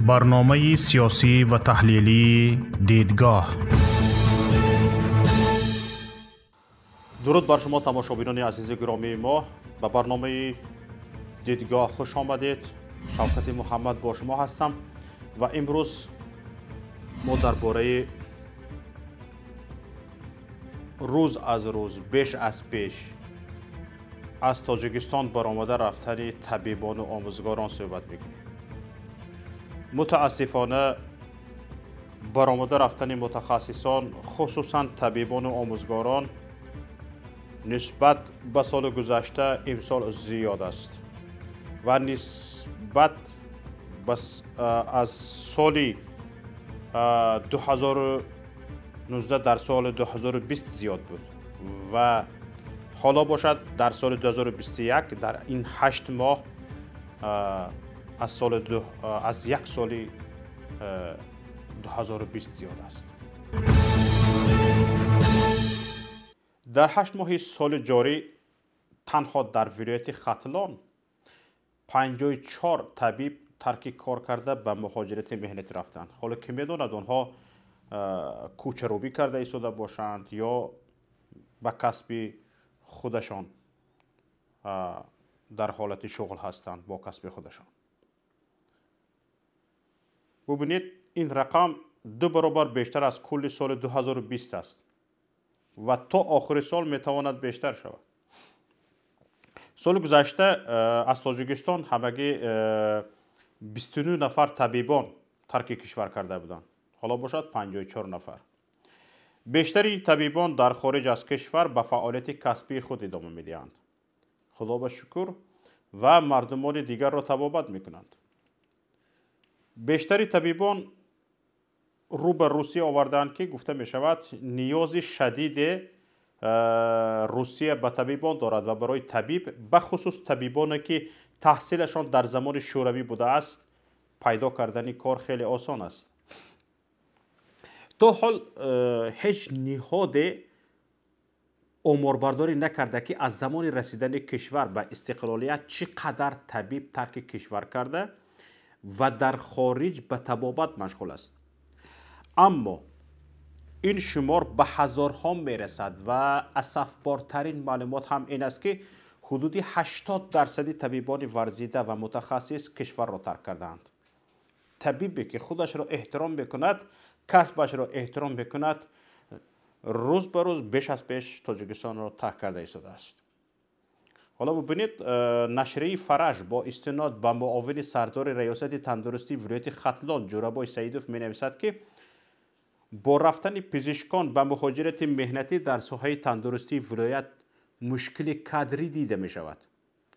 Барномаи сиёсӣ ва таҳлилии «Дидгоҳ». Дуруд бар шумо, тамошобинони азизи гиромии мо. Ба барномаи «Дидгоҳ» хуш омадед. Шавкати Муҳаммад бо шумо ҳастам ва имрӯз мо дар бораи рӯз аз рӯз беш аз пеш аз Тоҷикистон баромада рафтани табибону омӯзгорон суҳбат мекунем. Мутаассифона, баромада рафтани мутахассисон, хусусан табибону омӯзгорон, нисбат ба соли гузашта имсол зиёд аст ва нисбат аз соли 2019 дар соли 2020 зиёд буд ва ҳоло бошад, дар соли 2021 дар ин 8 моҳ аз як соли 2020 зиёд аст. Дар 8 моҳи соли ҷорӣ танҳо дар вилояти Хатлон 54 табиб тарки кор карда, ба муҳоҷирати меҳнатӣ рафтанд. Ҳоло ки медонад, онҳо кӯчарӯбӣ карда истода бошанд ё ба касби худашон дар ҳолати шуғл ҳастанд бо касби худашон. Бубинед, ин рақам ду баробар бештар аз кулли соли 2020 аст ва то охири сол метавонад бештар шавад. Соли гузашта аз Тоҷикистон ҳамагӣ 29 нафар табибон тарки кишвар карда буданд, ҳоло бошад 54 нафар. Бештари ин табибон дар хориҷ аз кишвар ба фаъолияти касбии худ идома медиҳанд, худо ба шукр, ва мардумони дигарро табобат мекунанд. Бештари табибон рӯ ба Русия овардаанд, ки гуфта мешавад, ниёзи шадиде Русия ба табибон дорад ва барои табиб, бахусус табибоне ки таҳсилашон дар замони Шӯравӣ будааст, пайдо кардани кор хеле осон аст. То ҳол ҳеҷ ниҳоде оморбардорӣ накарда, ки аз замони расидани кишвар ба истиқлолият чӣ қадар табиб тарки кишвар карда ва дар хориҷ ба табобат машғул аст, аммо ин шумор ба ҳазорҳо мерасад. Ва асафбортарин маълумот ҳам ин аст, ки ҳудуди 80 дарсади табибони варзида ва мутахассис кишварро тарк кардаанд. Табибе ки худашро эҳтиром мекунад, касбашро эҳтиром мекунад, рӯз ба рӯз беш аз пеш Тоҷикистонро тарк карда истодааст. Ҳоло бубинед, нашрияи «Фараҷ» бо истинод ба муовини сардори раёсати тандурустии вилояти Хатлон Ҷӯрабой Саидов менависад, ки бо рафтани пизишкон ба муҳоҷирати меҳнатӣ дар соҳаи тандурустии вилоят мушкили кадрӣ дида мешавад,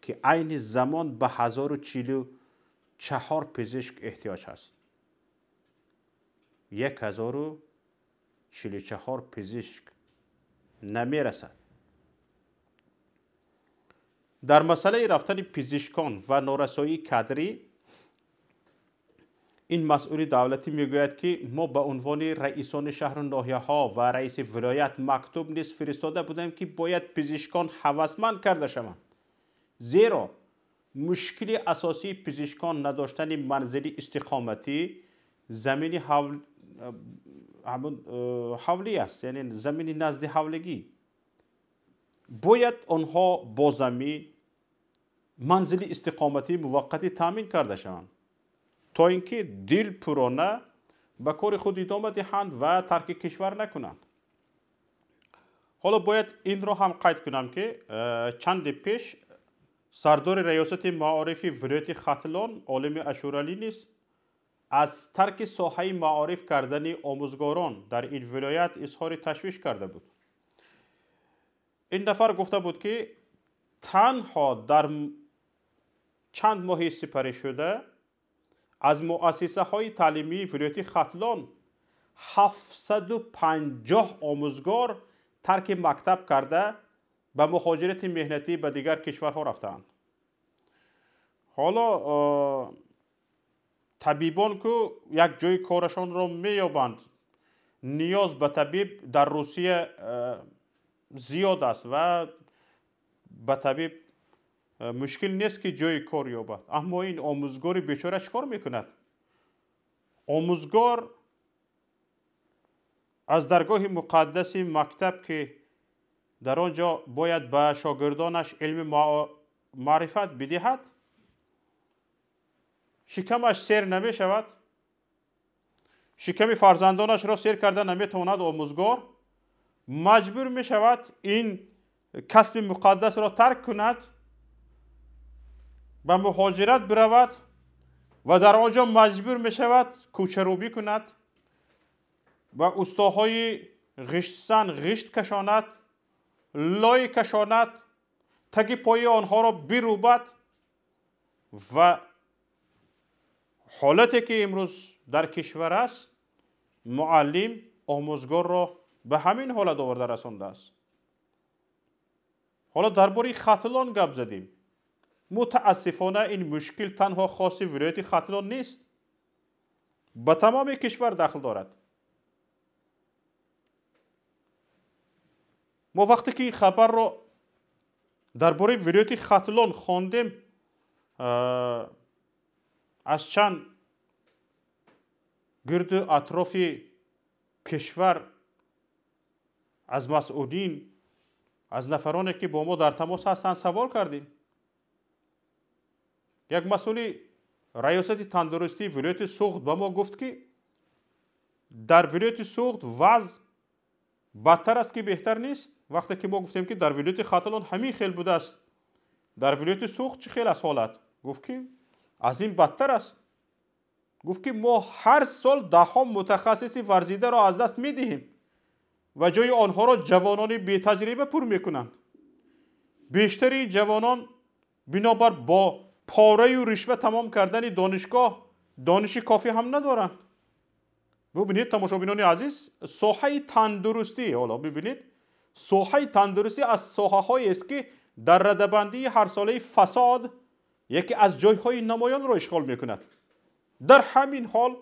ки айни замон ба 1044 пизишк эҳтиёҷ ҳаст. 1044 пизишк намерасад. Дар масъалаи рафтани пизишкон ва норасоии кадрӣ ин масъули давлатӣ мегӯяд, ки мо ба унвони раисони шаҳру ноҳияҳо ва раиси вилоят мактуб низ фиристода будем, ки бояд пизишкон ҳавасманд карда шаванд, зеро мушкили асосии пизишкон надоштани манзили истиқоматӣ, замини ҳавлӣ аст, яъне замини назди ҳавлигӣ. Бояд онҳо бо замин, манзили истиқоматии муваққатӣ таъмин карда шаванд, то ин ки дилпурона ба кори худ идома диҳанд ва тарки кишвар накунанд. Ҳоло бояд инро ҳам қайд кунам, ки чанде пеш сардори раёсати маорифи вилояти Хатлон Олими Ашуралӣ низ аз тарки соҳаи маориф кардани омӯзгорон дар ин вилоят изҳори ташвиш карда буд. Ин нафар гуфта буд, ки танҳо дар чанд моҳи сипаришуда аз муассисаҳои таълимии вилояти Хатлон 750 омӯзгор тарки мактаб карда, ба муҳоҷирати меҳнатӣ ба дигар кишварҳо рафтаанд. Ҳоло табибон ку як ҷои корашонро меёбанд, ниёз ба табиб дар Русия зиёд аст ва ба табиб мушкил нест, ки ҷои кор ёбад, аммо ин омӯзгори бечора чӣ кор мекунад? Омӯзгор аз даргоҳи муқаддаси мактаб, ки дар он ҷо бояд ба шогирдонаш илми маърифат бидиҳад, шикамаш сер намешавад, шиками фарзандонашро сер карда наметавонад. Омӯзгор маҷбур мешавад ин касби муқаддасро тарк кунад, ба муҳоҷират биравад ва дар он ҷо маҷбур мешавад кӯчарӯбӣ кунад ва устоҳои ғиштсан ғишт кашонад, лой кашонад, таги пои онҳоро бирӯбад. Ва ҳолате ки имрӯз дар кишвар аст, муаллим омӯзгорро ба ҳамин ҳолат оварда расондааст. Ҳоло дар бораи Хатлон гап задем. Мутаассифона ин мушкил танҳо хоси вилояти Хатлон нест, ба тамоми кишвар дахл дорад. Мо вақте ки ин хабарро дар бораи вилояти Хатлон хондем, аз чанд гирду атрофи кишвар, аз масъулин, аз нафароне ки бо мо дар тамос ҳастанд савол кардем. Як масъули раёсати тандурустии вилояти Суғд ба мо гуфт, ки дар вилояти Суғд вазъ бадтар аст, ки беҳтар нест. Вақте ки мо гуфтем, ки дар вилояти Хатлон ҳамин хел будааст, дар вилояти Суғд чӣ хел аст ҳолат? Гуфт, ки аз ин бадтар аст. Гуфт, ки мо ҳар сол даҳҳо мутахассиси варзидаро аз даст медиҳем ва ҷои онҳоро ҷавонони бетаҷриба пур мекунанд. Бештари ҷавонон бинобар бо пораю ришва тамом кардани донишгоҳ дониши кофӣ ҳам надоранд. Бубинед, тамошобинони азиз, соҳаи тандурустӣ, ҳоло бибинед, соҳаи тандурустӣ аз соҳаҳоест, ки дар радабандии ҳарсолаи фасод яке аз ҷойҳои намоёнро ишғол мекунад. Дар ҳамин ҳол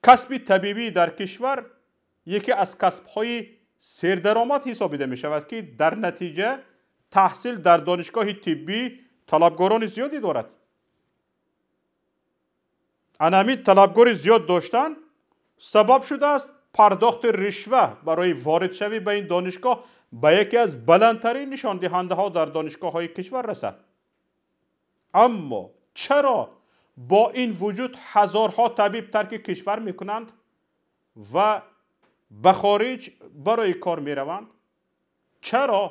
касби табибӣ дар кишвар яке аз касбҳои сердаромад ҳисобида мешавад, ки дар натиҷа таҳсил дар донишгоҳи тиббӣ талабгорони зиёде дорад. Ана ҳамин талабгори зиёд доштан сабаб шудааст пардохти ришва барои воридшавӣ ба ин донишгоҳ ба яке аз баландтарин нишондиҳандаҳо дар донишгоҳҳои кишвар расад. Аммо чаро бо ин вуҷуд ҳазорҳо табиб тарки кишвар мекунанд ва ба хориҷ барои кор мераванд? Чаро?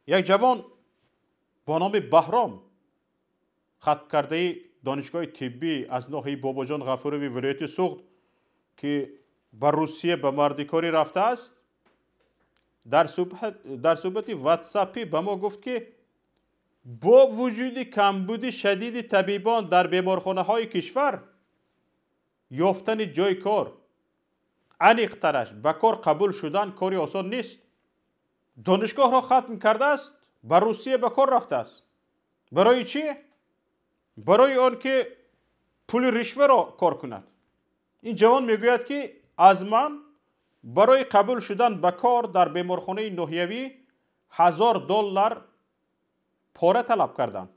Як ҷавон бо номи Баҳром, хаткардаи донишгоҳи тиббӣ аз ноҳияи Бобоҷон Ғафурови вилояти Суғд, ки ба Русия ба мардикорӣ рафтааст, дар суҳбати ватсапӣ ба мо гуфт, ки бо вуҷуди камбуди шадиди табибон дар беморхонаҳои кишвар, ёфтани ҷойи кор, аниқтараш ба кор қабул шудан кори осон нест. Донишгоҳро хатм кардааст, ба Русия ба кор рафтааст. Барои чӣ? Барои он ки пули ришваро кор кунад. Ин ҷавон мегӯяд, ки аз ман барои қабул шудан ба кор дар беморхонаи ноҳиявӣ 1000 доллар пора талаб карданд.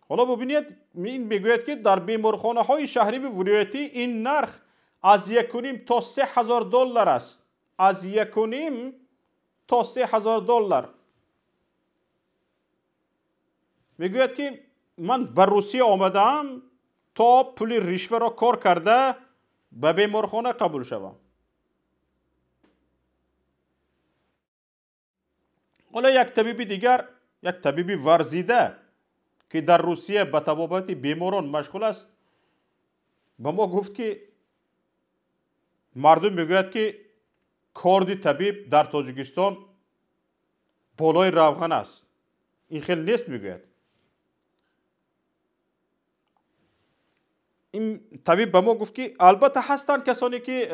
Ҳоло бубинед, ин мегӯяд, ки дар беморхонаҳои шаҳриву вилоятӣ ин нарх аз 1,5 то 3000 доллар аст, аз 1,5 то 3000 доллар. Мегӯяд, ки ман ба Русия омадаам, то пули ришваро кор карда ба беморхона қабул шавам. Ҳоло як табиби дигар, як табиби варзида, ки дар Русия ба табобати беморон машғул аст, ба мо гуфт, ки мардум мегӯяд, ки корди табиб дар Тоҷикистон болои равған аст. Ин хел нест, мегӯяд. Ин табиб ба мо гуфт, ки албатта ҳастанд касоне, ки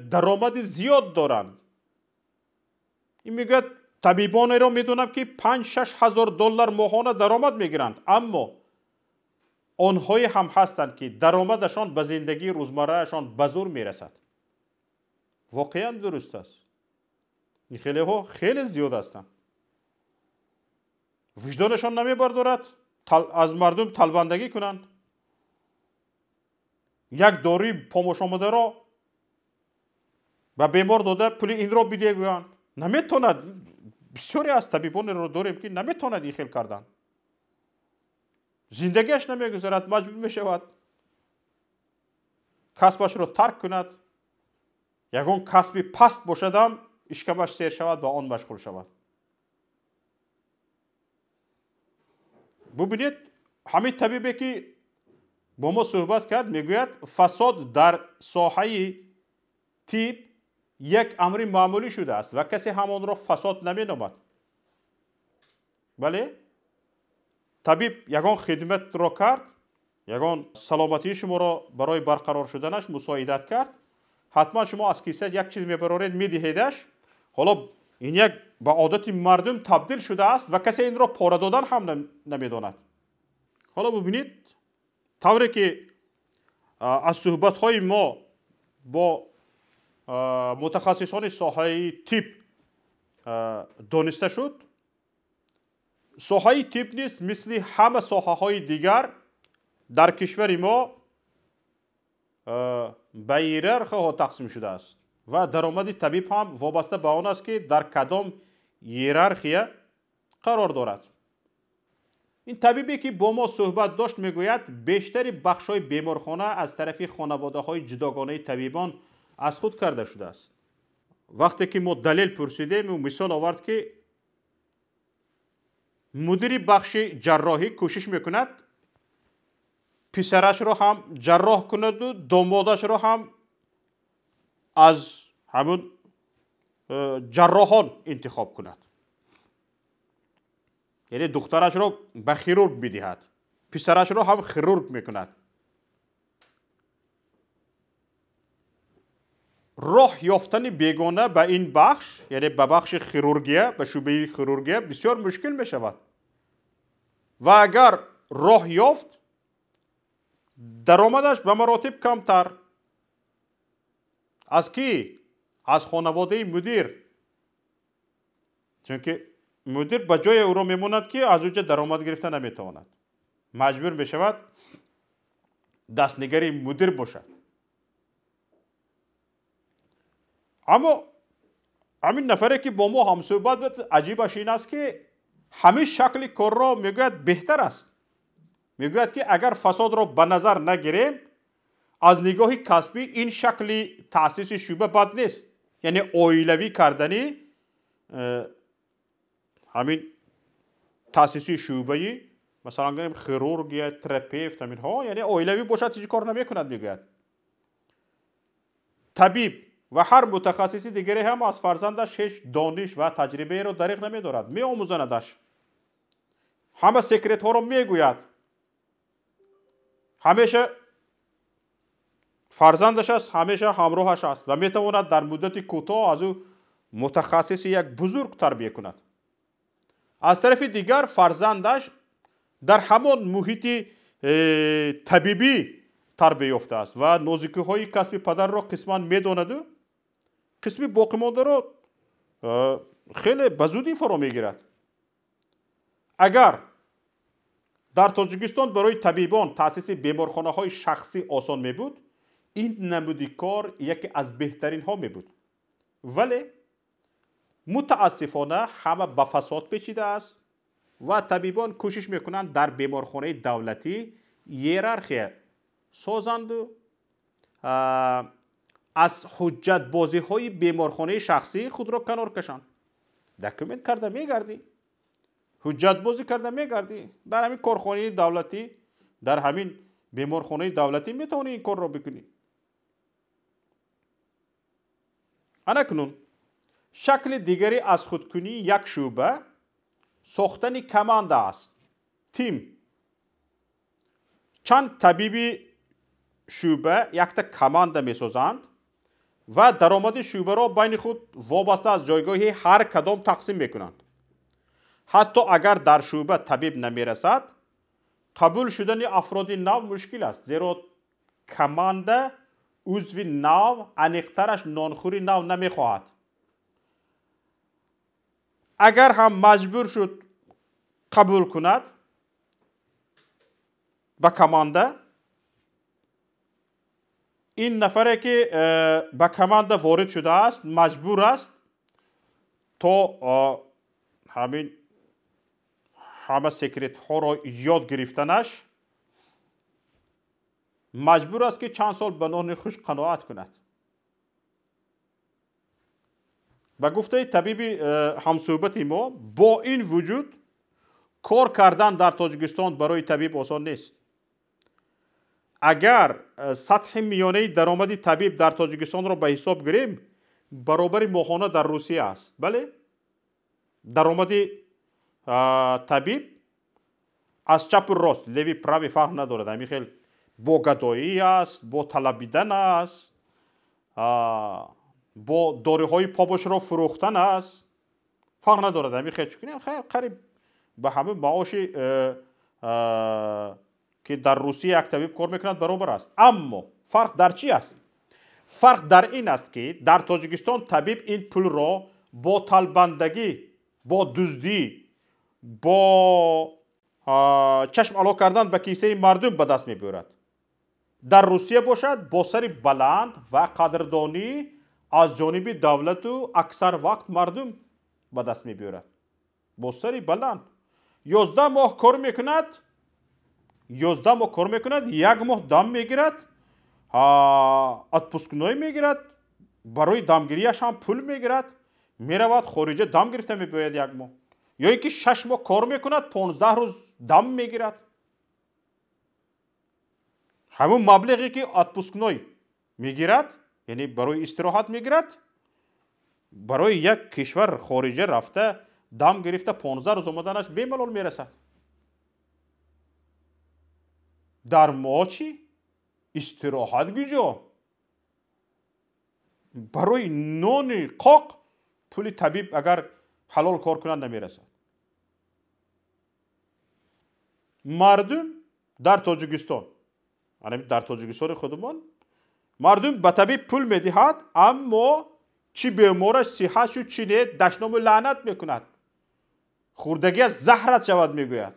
даромади зиёд доранд. Ин мегӯяд, табибонеро медонам, ки 5-6 ҳазор доллар моҳона даромад мегиранд, аммо онҳое ҳам ҳастанд, ки даромадашон ба зиндагии рӯзмарраашон ба зур мерасад. Воқеан дуруст аст, ин хелеҳо хеле зиёд ҳастанд, виҷдонашон намебардорад. Аз мардум талбандагӣ кунанд, як доруи помошомадаро ба бемор дода пули инро бидиҳ гӯянд. Наметавонад. Бисёре аз табибонеро дорем, ки наметавонад ин хел кардан, зиндагиаш намегузарад, маҷбур мешавад касбашро тарк кунад, ягон касби паст бошадам ишкамаш сер шавад ва он машғул шавад. Бубинед, ҳамин табибе ки бо мо суҳбат кард, мегӯяд, фасод дар соҳаи тиб як амри маъмулӣ шудааст ва касе ҳам онро фасод наменомад. Бале, табиб ягон хидматро кард, ягон саломатии шуморо барои барқарор шуданаш мусоидат кард, ҳатман шумо аз киса як чиз мебароред, медиҳедаш. Ҳоло ин як ба одати мардум табдил шудааст ва касе инро пора додан ҳам намедонад. Ҳоло бубинед, тавре ки аз суҳбатҳои мо бо мутахассисони соҳаи тиб дониста шуд, соҳаи тиб низ мисли ҳама соҳаҳои дигар дар кишвари мо ба иерархияҳо тақсим шудааст ва даромади табиб ҳам вобаста ба он аст, ки дар кадом иерархия қарор дорад. Ин табибе ки бо мо суҳбат дошт, мегӯяд, бештари бахшҳои беморхона аз тарафи хонаводаҳои ҷудогонаи табибон аз худ карда шудааст. Вақте ки мо далел пурсидем, ӯ мисол овард, ки мудири бахши ҷарроҳӣ кӯшиш мекунад писарашро ҳам ҷарроҳ кунаду домодашро ҳам аз ҳамун ҷарроҳон интихоб кунад, яъне духтарашро ба хирург бидиҳад, писарашро ҳам хирург мекунад. Роҳ ёфтани бегона ба ин бахш, яъне ба бахши хирургия, ба шӯъбаи хирургия бисёр мушкил мешавад ва агар роҳ ёфт, даромадаш ба маротиб камтар. Аз кӣ? Аз хонаводаи мудир. Чунки мудир ба ҷои ӯро мемонад, ки аз уҷа даромад гирифта наметавонад, маҷбур мешавад дастнигари мудир бошад. Аммо ҳамин нафаре ки бо мо ҳамсӯҳбат буд, аҷибаш ин аст, ки ҳамин шакли корро мегӯяд беҳтар аст. Мегӯяд, ки агар фасодро ба назар нагирем, аз нигоҳи касбӣ ин шакли таъсиси шӯъба бад нест, яъне оилавӣ кардани ҳамин таъсиси шӯъбаи, масалан гӯем, хирургия, терапевт, ҳаминҳо, яъне оилавӣ бошад, ҳеҷ кор намекунад. Мегӯяд, табиб ва ҳар мутахассиси дигаре ҳам аз фарзандаш ҳеҷ дониш ва таҷрибаеро дариқ намедорад, меомӯзонадаш, ҳама секретҳоро мегӯяд, ҳамеша фарзандаш аст, ҳамеша ҳамроҳаш аст ва метавонад дар муддати кӯтоҳ аз ӯ мутахассиси як бузург тарбия кунад. Аз тарафи дигар, фарзандаш дар ҳамон муҳити табибӣ тарбия ёфтааст ва нозикиҳои касби падарро қисман медонаду қисми боқимондаро хеле ба зудӣ фаро мегирад. Агар дар Тоҷикистон барои табибон таъсиси беморхонаҳои шахсӣ осон мебуд, ин намуди кор яке аз беҳтаринҳо мебуд. Вале мутаассифона ҳама ба фасод печидааст ва табибон кӯшиш мекунанд дар беморхонаи давлатӣ иерархия созанду аз ҳуҷҷатбозиҳои беморхонаи шахсӣ худро канор кашанд. Документ карда мегардӣ, ҳуҷҷатбозӣ карда мегардӣ, дар ҳамин корхонаи давлатӣ, дар ҳамин беморхонаи давлатӣ метавонӣ ин корро бикунӣ. Анакнун шакли дигари аз худкунии як шӯъба сохтани команда аст, тим. Чанд табиби шӯъба якта команда месозанд ва даромади шӯъбаро байни худ вобаста аз ҷойгоҳи ҳар кадом тақсим мекунанд. Ҳатто агар дар шӯъба табиб намерасад, қабул шудани афроди нав мушкил аст, зеро команда узви нав, аниқтараш нонхӯри нав намехоҳад. Агар ҳам маҷбур шуд қабул кунад, ба команда, ин нафаре ки ба команда ворид шудааст, маҷбур аст то ҳамин ҳама секретҳоро ёд гирифтанаш, маҷбур аст ки чанд сол ба нони хушк қаноат кунад. Ба гуфтаи табиби ҳамсӯҳбати мо, бо ин вуҷуд кор кардан дар Тоҷикистон барои табиб осон нест. Агар сатҳи миёнаи даромади табиб дар Тоҷикистонро ба ҳисоб гирем, баробари моҳона дар Русия аст. Бале, даромади табиб аз чапу рост, леви прави фарқ надорад. Ҳамин хел бо гадоӣ аст, бо талабидан аст, бо дориҳои побошро фурӯхтан аст, фарқ надорад. Ҳамин хел чӣ кунем? Хайр, қариб ба ҳамин маоши ки дар Русия як табиб кор мекунад баробар аст. Аммо фарқ дар чӣ аст? Фарқ дар ин аст, ки дар Тоҷикистон табиб ин пулро бо талбандагӣ, бо дуздӣ, бо чашм ало кардан ба кисаи мардум ба даст мебиёрад. Дар Русия бошад, бо сари баланд ва қадрдонӣ аз ҷониби давлату аксар вақт мардум ба даст мебиёрад. Бо сари баланд 11 моҳ кор мекунад, 11 моҳ кор мекунад, як моҳ дам мегирад, отпускной мегирад, барои дамгирияш ҳам пул мегирад, меравад хориҷа дам гирифта мебиёяд як моҳ. Ё ин ки 6 моҳ кор мекунад, 15 рӯз дам мегирад. Ҳамун маблағе ки отпускной мегирад, яъне барои истироҳат мегирад, барои як кишвар хориҷа рафта дам гирифта 15 рӯз омаданаш бемалол мерасад. Дар мо чӣ? Истироҳат куҷо? Барои нони қоқ пули табиб агар ҳалол кор кунад намерасад. Мардум дар Тоҷикистон, дар Тоҷикистони худумон мардум ба табиб пул медиҳад, аммо чӣ бемораш сиҳат шуд, чӣ не, дашному лаънат мекунад, хӯрдагиаш заҳрат шавад мегӯяд.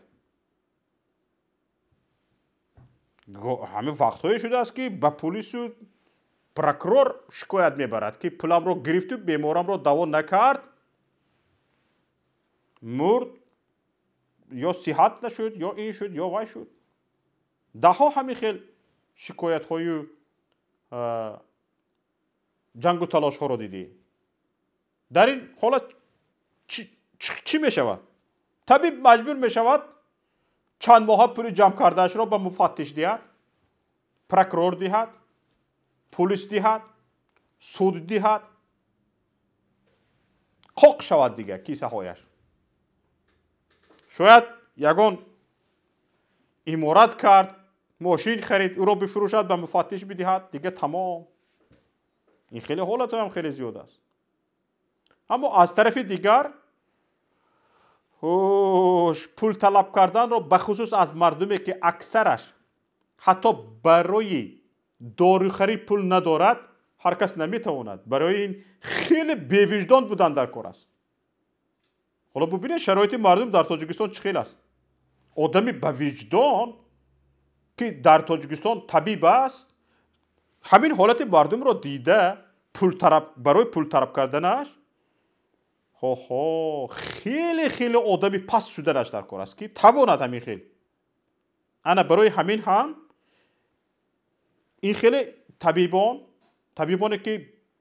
Ҳамин вақтҳое шудааст ки ба полису прокурор шикоят мебарад, ки пуламро гирифту беморамро даво накард, мурд, ё сиҳат нашуд, ё ин шуд, ё вай шуд. Даҳҳо ҳамин хел шикоятҳою ҷангу талошҳоро дидӣ. Дар ин ҳолат чӣ мешавад? Табиб маҷбур мешавад чанд моҳа пули ҷамъ кардаашро ба муфаттиш диҳад, прокурор диҳад, полис диҳад, суд диҳад, қоқ шавад дигар кисаҳояш. Шояд ягон иморат кард, мошин харид, ӯро бифурӯшад, ба муфаттиш бидиҳад, дигар тамом. Ин хеле ҳолатҳоям хеле зиёд аст. Аммо аз тарафи дигар пул талаб карданро бахусус аз мардуме ки аксараш ҳатто барои дорухарӣ пул надорад, ҳар кас наметавонад. Барои ин хеле бевиҷдон будан дар кор аст. Ҳоло бубинед шароити мардум дар Тоҷикистон чӣ хел аст. Одами ба виҷдон ки дар Тоҷикистон табиб аст, ҳамин ҳолати мардумро дида барои пул талаб карданаш хо хеле хеле одами паст шуданаш дар кор аст ки тавонад ҳамин хел. Ана барои ҳамин ҳам ин хеле табибоне ки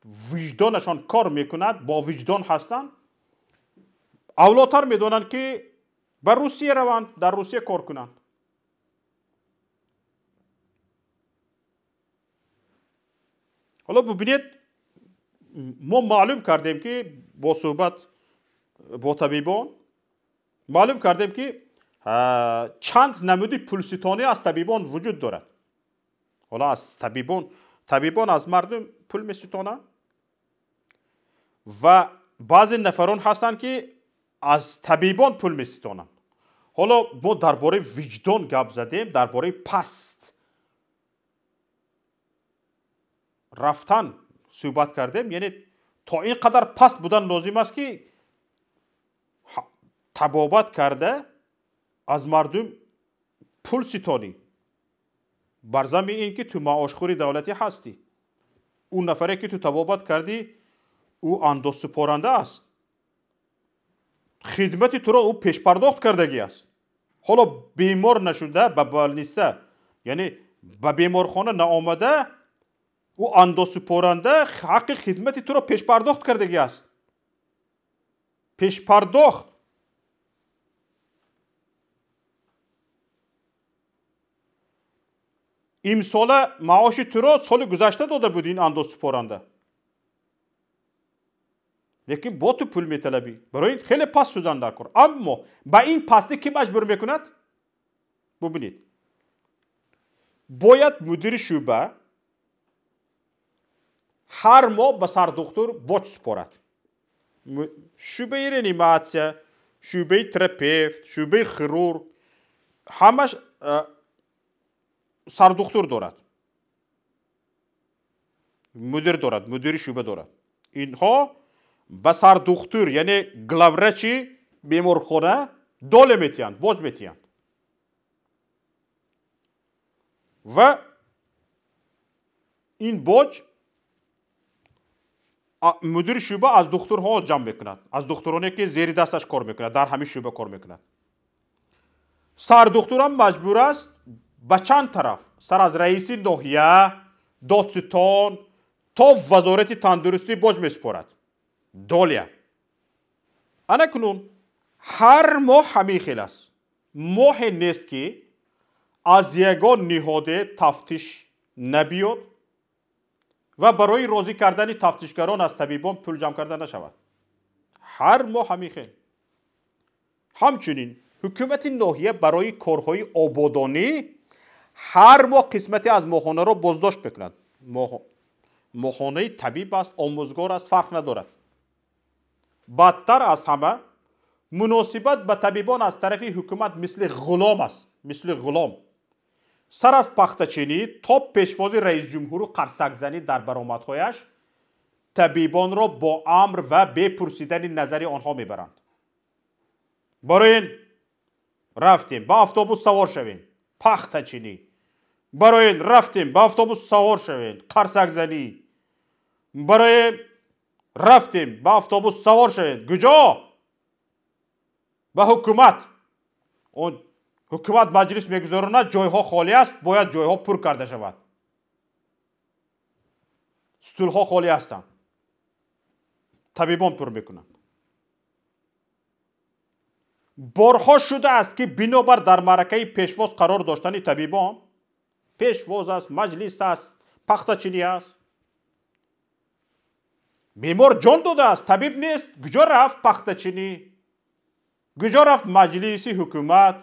виҷдонашон кор мекунад, бо виҷдон ҳастанд, авлотар медонанд ки ба Русия раванд, дар Русия кор кунанд. Ҳоло бубинед, мо маълум кардем ки бо суҳбат бо табибон маълум кардем ки чанд намуди пулситонӣ аз табибон вуҷуд дорад. Ҳоло аз табибон аз мардум пул меситонанд ва баъзе нафарон ҳастанд ки аз табибон пул меситонанд. Ҳоло мо дар бораи виҷдон гап задем, дар бораи паст рафтан суҳбат кардем. Яъне то ин қадар паст будан лозим аст ки табобат карда аз мардум пул ситонӣ. Бар замми ин ки ту маошхӯри давлатӣ ҳастӣ, ӯ нафаре ки ту табобат кардӣ, ӯ андозсупоранда аст, хидмати туро ӯ пешпардохт кардагӣ аст. Ҳоло бемор нашуда ба больница, яъне ба беморхона наомада, ӯ андозсупоранда ҳаққи хидмати туро пешпардохт кардагӣ аст. Пешпардохт. Имсола маоши туро соли гузашта дода буд ин андозсупоранда, лекин бо ту пул металабӣ. Барои ин хеле паст шудан дар кор. Аммо ба ин пастӣ кӣ маҷбур мекунад? Бубинед, бояд мудири шӯъба ҳар моҳ ба сардухтур боҷ супорад. Шӯъбаи реаниматсия, шӯъбаи терапевт, шӯъбаи хирург, ҳамаш сардухтур дорад, мудир дорад, мудири шӯъба дорад. Инҳо ба сардухтур, яъне главврачи беморхона доле метиҳанд, боҷ метиҳанд. Ва ин боҷ мудири шӯъба аз духтурҳо ҷамъ мекунад, аз духтуроне ки зери дасташ кор мекунад, дар ҳамин шӯъба кор мекунад. Сардухтурам маҷбур аст ба чанд тараф, сар аз раиси ноҳия, додситон то вазорати тандурустӣ боҷ месупорад. Долия. Ана кунун ҳар моҳ ҳамин хел аст. Моҳе нест ки аз ягон ниҳоде тафтиш набиёд ва барои розӣ кардани тафтишгарон аз табибон пул ҷамъ карда нашавад. Ҳар моҳ ҳамин хел. Ҳамчунин ҳукумати ноҳия барои корҳои ободонӣ ҳар моҳ қисмате аз моҳонаро боздошт мекунад. Моҳонаи табиб аст, омӯзгор аст, фарқ надорад. Бадтар аз ҳама муносибат ба табибон аз тарафи ҳукумат мисли ғулом аст, мисли ғулом. Сар аз пахтачинӣ то пешвози раисҷумҳуру қарсакзанӣ дар баромадҳояш табибонро бо амр ва бепурсидани назари онҳо мебаранд. Барои ин рафтем ба автобус савор шавем, пахтачинӣ. Барои ин рафтем ба автобус савор шавем, қарсакзанӣ. Барои рафтем ба автобус савор шавем. Куҷо? Ба ҳукумат. Он ҳукумат маҷлис мегузаронад, ҷойҳо холӣ аст, бояд ҷойҳо пур карда шавад. Стулҳо холӣ ҳастанд, табибон пур мекунанд. Борҳо шудааст ки бинобар дар маъракаи пешвоз қарор доштани табибон, пешвоз аст, маҷлис аст, пахтачинӣ аст, бемор ҷон додааст, табиб нест. Куҷо рафт пахтачинӣ? Куҷо рафт маҷлиси ҳукумат?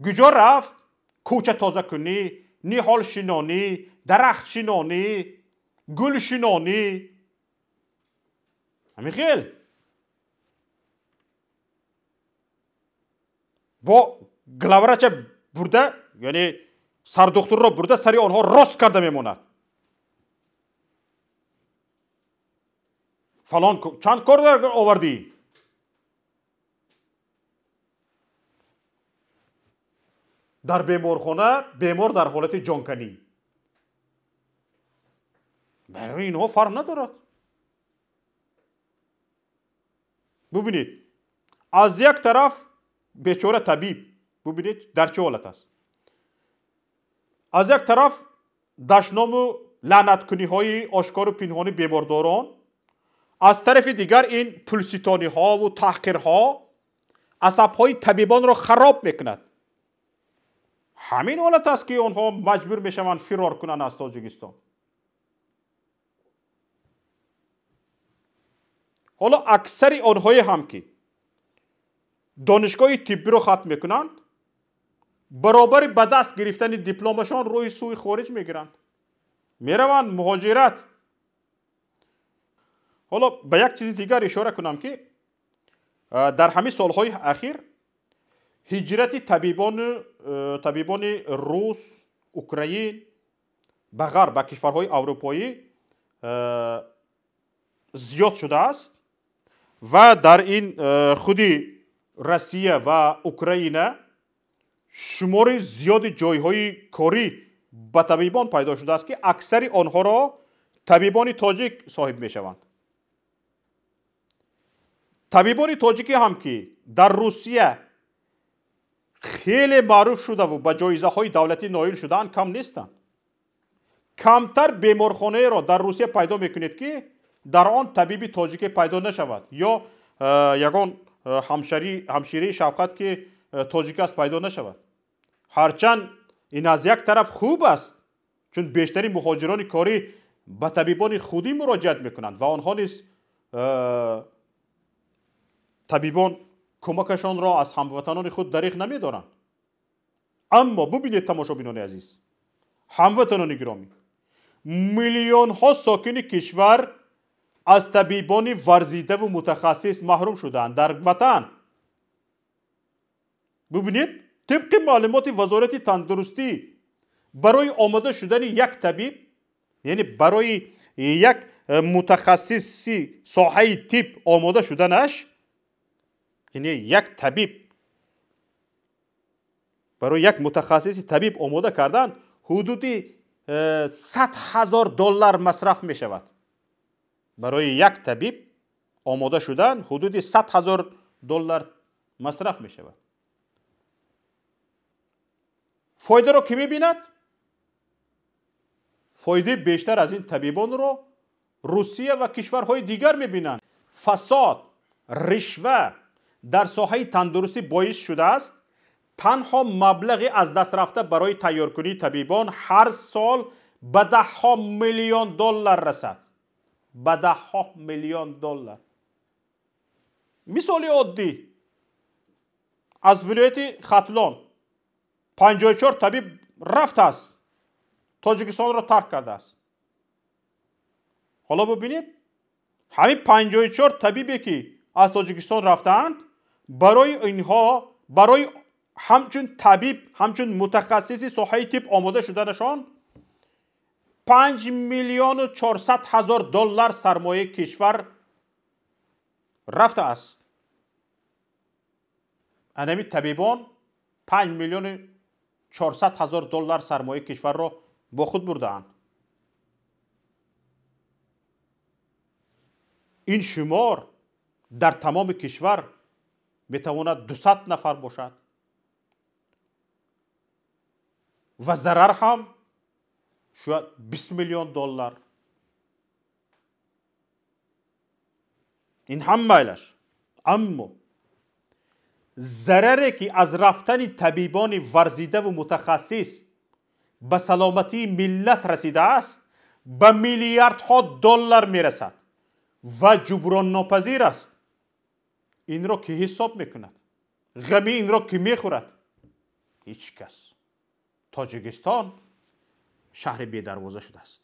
Куҷо рафт кӯча тозакунӣ, ниҳолшинонӣ, дарахтшинонӣ, гулшинонӣ? Ҳамин хел бо главврача бурда, яъне сардухтурро бурда сари онҳо рост карда мемонад. Фалон чанд кор овардӣ? Дар беморхона бемор дар ҳолати ҷонканӣ. Барои инҳо фарқ надорад. Бубинед, аз як тараф бечора табиб, бубинед дар чӣ ҳолат аст. Аз як тараф дашному лаънаткуниҳои ошкору пинҳони бемордорон, аз тарафи дигар ин пулситониҳову таҳқирҳо асабҳои табибонро хароб мекунад. Ҳамин ҳолат аст ки онҳо маҷбур мешаванд фирор кунанд аз Тоҷикистон. Ҳоло аксари онҳое ҳам ки донишгоҳи тиббиро хатм мекунанд, баробари ба даст гирифтани дипломашон рӯи сӯи хориҷ мегиранд, мераванд муҳоҷират. Ҳоло ба як чизи дигар ишора кунам ки дар ҳамин солҳои ахир ҳиҷрати табибони рус, украин ба ғарб, ба кишварҳои аврупоӣ зиёд шудааст ва дар ин худи Россия ва Украина шумори зиёди ҷойҳои корӣ ба табибон пайдо шудааст, ки аксари онҳоро табибони тоҷик соҳиб мешаванд. Табибони тоҷикӣ ҳам ки дар Русия хеле маъруф шудаву ба ҷоизаҳои давлатӣ ноил шудаанд, кам нестанд. Камтар беморхонаеро дар Русия пайдо мекунед, ки дар он табиби тоҷике пайдо нашавад ё ягон ҳамшираи шафқат, ки тоҷик аст, пайдо нашавад. Ҳарчанд ин аз як тараф хуб аст, чун бештари муҳоҷирони корӣ ба табибони худӣ муроҷиат мекунанд ва онҳо низ табибон кӯмакашонро аз ҳамватанони худ дариғ намедоранд. Аммо бубинед, тамошобинони азиз, ҳамватанони гиромӣ, миллионҳо сокини кишвар аз табибони варзидаву мутахассис маҳрум шудаанд дар ватан. Бубинед, тибқи маълумоти Вазорати тандурустӣ барои омода шудани як табиб, яъне барои як мутахассиси соҳаи тиб омода шуданаш, яъне як табиб барои як мутахассиси табиб омода кардан ҳудуди 100 000 доллар масраф мешавад. Барои як табиб омода шудан ҳудуди 100 000 доллар масраф мешавад. Фоидаро кӣ мебинад? Фоидаи бештар аз ин табибонро Русия ва кишварҳои дигар мебинанд. Фасод, ришва дар соҳаи тандурустӣ боис шудааст, танҳо маблағи аз даст рафта барои тайёркунии табибон ҳар сол ба даҳҳо миллион доллар расад, ба даҳҳо миллион доллар. Мисоли оддӣ: аз вилояти Хатлон 54 табиб рафтааст, Тоҷикистонро тарк кардааст. Ҳоло бубинед, ҳамин 54 табибе, ки аз Тоҷикистон рафтаанд, барои инҳо, барои ҳамчун табиб, ҳамчун мутахассиси соҳаи тиб омода шуданашон 5 400 000 доллар сармояи кишвар рафтааст. Анами табибон 5 400 000 доллар сармояи кишварро бо худ бурдаанд. Ин шумор дар тамоми кишвар метавонад 200 нафар бошад ва зарар ҳам шояд 20 миллион доллар. Ин ҳам майлаш, аммо зараре, ки аз рафтани табибони варзидаву мутахассис ба саломатии миллат расидааст, ба миллиардҳо доллар мерасад ва ҷуброннопазир аст. Инро кӣ ҳисоб мекунад? Ғами инро кӣ мехӯрад? Ҳеҷ кас. Тоҷикистон шаҳри бедарвоза шудааст.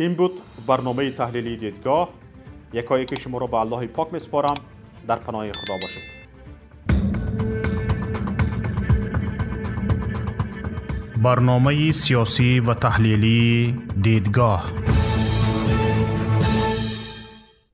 Ин буд барномаи таҳлилии «Дидгоҳ». Якояки шуморо ба Аллоҳи пок месупорам. Дар паноҳи Худо бошед. Барномаи сиёсӣ ва таҳлилии «Дидгоҳ».